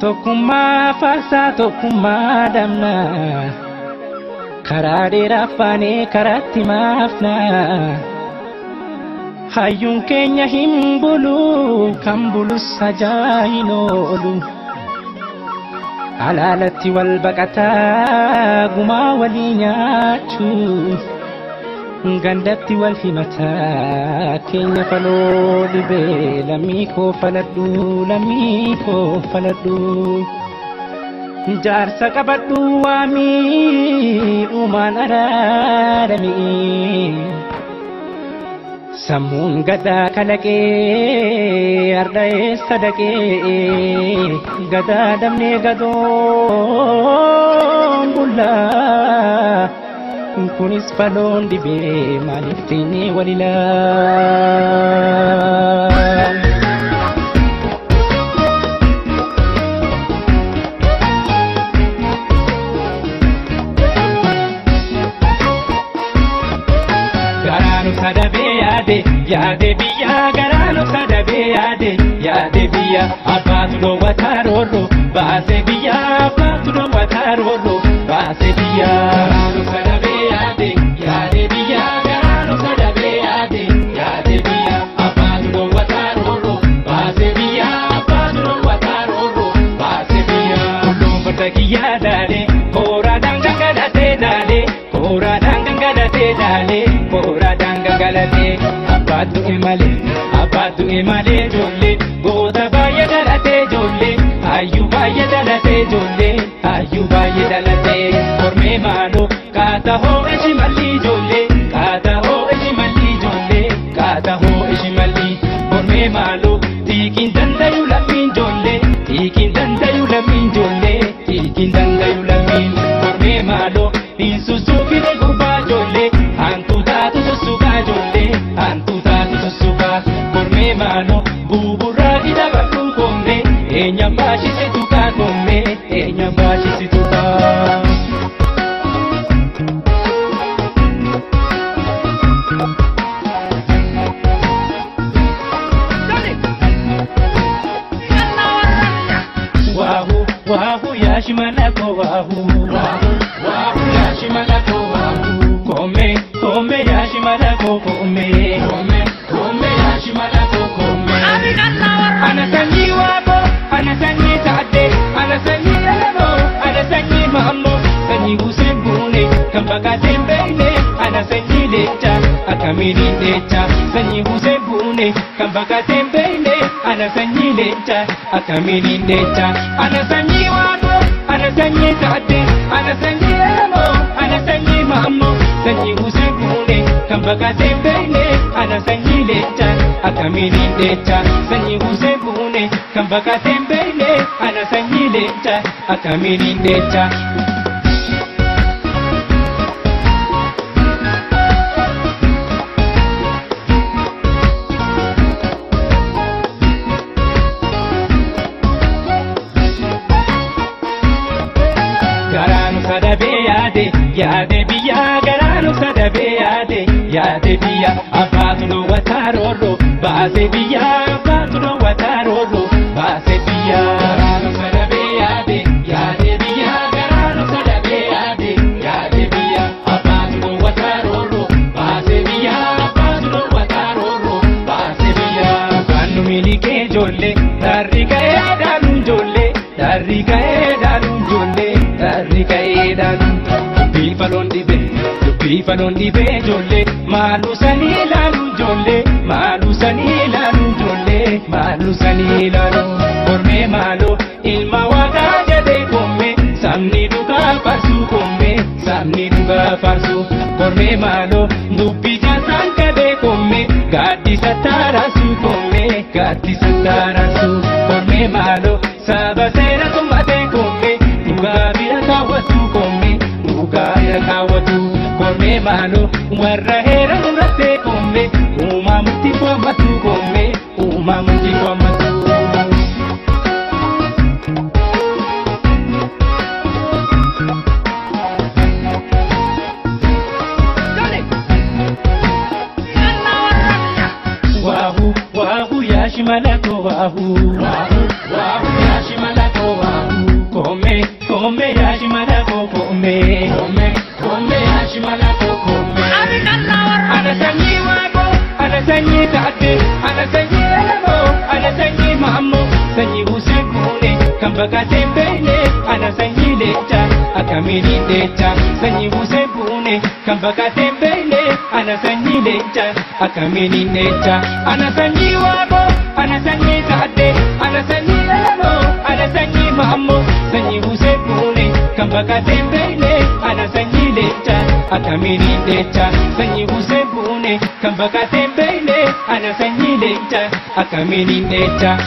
Tokkummaa faarsaa tokkummaa dhabna. Karaa dheeraa faanee karaatti maafna. Hayyuun keenya hin bulu kan bulus ajaa hin oolu. Alaalatti wal baqataa gumaa walii nyaachuu. Gandatti wal himataa keenya faloo dhibee lammii koo faladhu lammii koo faladhu. Jaarsa qabadhu waamii uumaan araaramii. Sammuun gadaa kalaqee arda eessa dhaqee gadaa dhabnee gadoon bullaa. Kunis faloon dhibee maaliif teenyee wal ilaal? Garaanu sadabee yaade yaade biyya garaanu sadabee yaade yaade biyya abbaatu dhoowwataa roorroo baasee biyya abbaatu dhoowwataa roorroo baasee biyya. Garaanu sadabee yaade yaade biyya garaanu sadabee yaade yaade biyya abbaatu dhoowwataa roorroo baasee biyya abbaatu dhoowwataa roorroo baasee biyya. Tulluun farda kiyyaa daalee kooraadhaan gangalatee daalee kooraadhaan gangalatee daalee kooraadhaan gangalatee abbaatu imalee abbaatu imalee ijoollee goota baay'ee dhalatee ijoollee hayyuu baay'ee dhalatee ijoollee hayyuu baay'ee dhalatee kormee maaloo kaata hoo ishi malli ijoollee kaata hoo ishi malli ijoollee kaata hoo ishi malli kormee maaloo tiikiin dandayu lammiin ijoollee tiikiin dandayu lammiin ijoollee tiikiin dandayu lammiin kormee maaloo hin sussuukine gurbaa ijoollee hantu taatu sussukaa ijoollee hantu taatu sussukaa kormee maaloo buburraa didabadhu koomee eenyaan baashisitu kaa koomee eenyaan baashisitu kaa. Waahu waahu yaashimala ko waahu waahu waahu yaashimala ko waahu koome koome yaashimala ko koome koome koome yaashimala ko koome. Ana sanyii waako ana sanyii taate ana sanyii elemo ana sanyii maammo sanyii Hussein Buune kan baqatee hin beekne ana sanyii leenca akkamiin hin leenca sanyii Hussein Buune kan baqatee hin beekne ana sanyii leenca akkamiin hin leenca ana sanyii waako ana sanyii taate ana sanyii elemo ana sanyii maammo sanyii Hussein Buune kan baqatee hin beekne ana sanyii leenca akkamiin hin leenca sanyii Hussein Buune kan baqatee hin beekne ana sanyii leenca akkamiin hin leenca. Garaanu sadabee yaade yaade biyya garaanu sadabee yaade yaade biyya abbaatu dhoowwataa roorroo baasee biyya abbaatu dhoowwataa roorroo baasee biyya. Garaanu sadabee yaade yaade biyya garaanu sadabee yaade yaade biyya abbaatu dhoowwataa roorroo baasee biyya abbaatu dhoowwataa roorroo baasee biyya. Kan nu milikee ijoollee darri ka'ee dhaaluun ijoollee darri ka'ee dhaaluun ijoollee darri ka'ee dhaaluun dubbii faloon dhibee dubbii faloon dhibee ijoollee maaluu sanii ilaaluun ijoollee maaluu sanii ilaaluun ijoollee maaluu sanii ilaaluun kormee maaloo ilma waaqaa jedhee koomee sabni dhugaa faarsuu koomee sabni dhugaa faarsuu kormee maaloo dubbii jaasaan qabee koomee gaaddisa taaraasuu koomee gaaddisa taaraasuu kormee maaloo saba seera tummatee koomee dhugaa bira kaawwatu koomee dhugaa bira kaawwatu kormee maaloo warra heera murattee koomee uumamutti kwaammatu koomee uumamutti kwaammatu. Waahu waahu yaashimala ko waahu waahu waahu yaashimala ko waahu. Koome yaa shimala koo koome. Koome koome yaa shimala koo koome. Ana sanyii Waaqoo, ana sanyii Taaddee, ana sanyii Elemoo, ana sanyii Maammoo, sanyii Huseen Kuune kan baqatee beekne, ana sanyii Leencaa akkamiin leencaa, sanyii Huseen Kuune kan baqatee beekne, ana sanyii Leencaa akkamiin leencaa, ana sanyii Waaqoo, ana sanyii Taaddee, ana sanyii Elemoo, ana sanyii Maammoo, sanyii Huseen Kuune kan baqatee beekne, ana sanyii Leencaa akkamiin leencaa, sanyii Huseen Kuune kan baqatee beekne, ana sanyii Leencaa akkamiin leencaa.